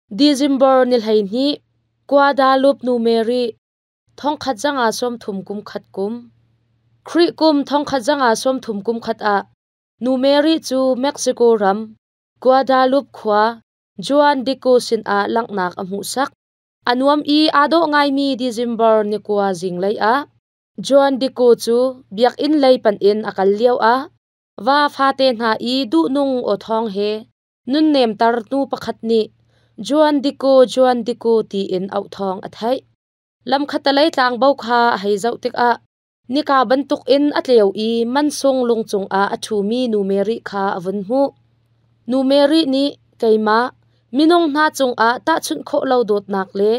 December ni 12, Guadalupe Nu Mary, 1531 kum. Khrih kum 1531 ah Nu Mary cu Mexico ram Guadalupe khua Juan Diego sinah langhnak a hmuhsak. A nuam i aa dawh ngaimi December ni 9 zinglei ah Juan Diego cu biakinn lei panh in a kal lioah va fate hna i duhnung aw thawng he nunnemter nu pakhat nih Juan Diego, Juan Diego tiin auh thawng a theih. Lam khattelei tlangbo kha a hei zoh tikah nika bantukin a tleu i mansung lung cungah a ṭhumi Nu Mary kha a vun hmuh. Nu Mary nih keimah, minung hna cungah tahchunh khawh lo dawtnak le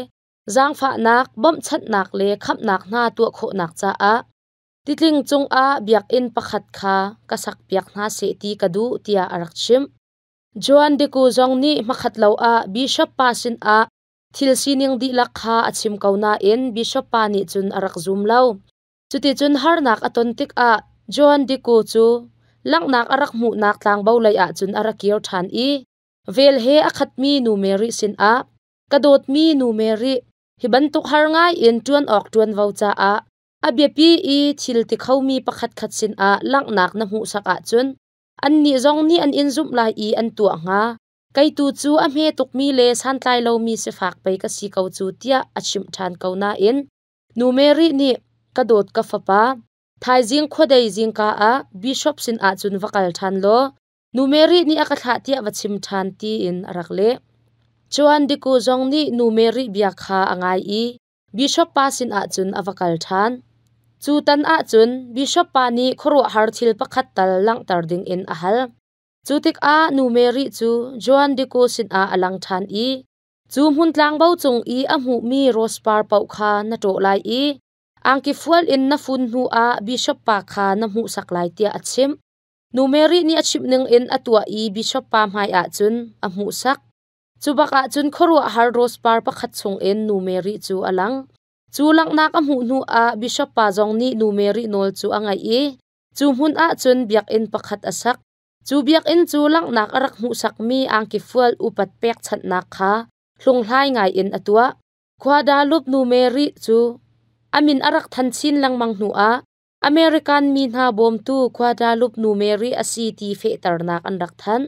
zaangfahnak, bawmhchanhnak le khamhnak hna tuah khawhnak caah titling cungah biakinn pakhat kha ka sakpiak hna seh ti ka duh tiah a rak chimh. Juan Diego zong nih hmakhat lo ah bishop pa sinah thil sining dihlak kha a chim ko nain bishop pa nih cun a rak zum lo. Cuticun harnak a ton tikah Juan Diego cu langhnak a rak hmuhnak tlangbo lei ah cun a ra kir ṭhan i vel he a khatmi nu Mary sinah ka dawtmi nu Mary, hi bantuk har ngai in ṭuan awk ṭuanvo caah a biapi i thil ti khomi pakhatkhat sinah langhnak na hmuhsak ahcun annih zong nih an in zumh lai i an tuah hnga. Kei tu cu a hme tukmi le santlai lomi sifak pei ka si ko cu tiah a chimh ṭhan ko nain Nu Mary nih ka dawt ka fapa, thaizing khuadei zingka ah bishop sinah cun va kal ṭhan law Nu Mary nih a ka thlah tiah va chim ṭhan tiin a rak leh. Juan Diego zong nih Nu Mary bia kha a ngai i bishop pa sinah cun a va kal ṭhan. Cu tan ahcun bishop pa nih khuaruahhar thil pakhat tal langhter dingin a hal. Cu tikah Nu Mary cu Juan Diego sinah a lang ṭhan i cu hmun tlangbo cung i a hmuhmi rose par paoh kha na ṭawh lai i angki fual in na fun hnuah bishop pa kha na hmuhsak lai tiah a chimh. Nu Mary nih a chimh ningin a tuah i bishop pa hmaiah cun a hmuhsak. Cu bak ah cun khuaruahhar rose par pakhat chungin Nu Mary cu a lang. Cu langhnak a hmuh hnuah bishop pa zong nih Nu Mary nawl cu a ngaih i cu hmun ah cun biakinn pakhat a sak. Cu biakinn cu langhnak a rak hmuhsakmi angki fual upat pekchanhnak kha hlunghlai ngaiin a tuah. Guadalupe Nu Mary cu a min a rak than chin lengmang hnuah American mi hna bawmtu Guadalupe Nu Mary a si ti fehternak an rak thanh.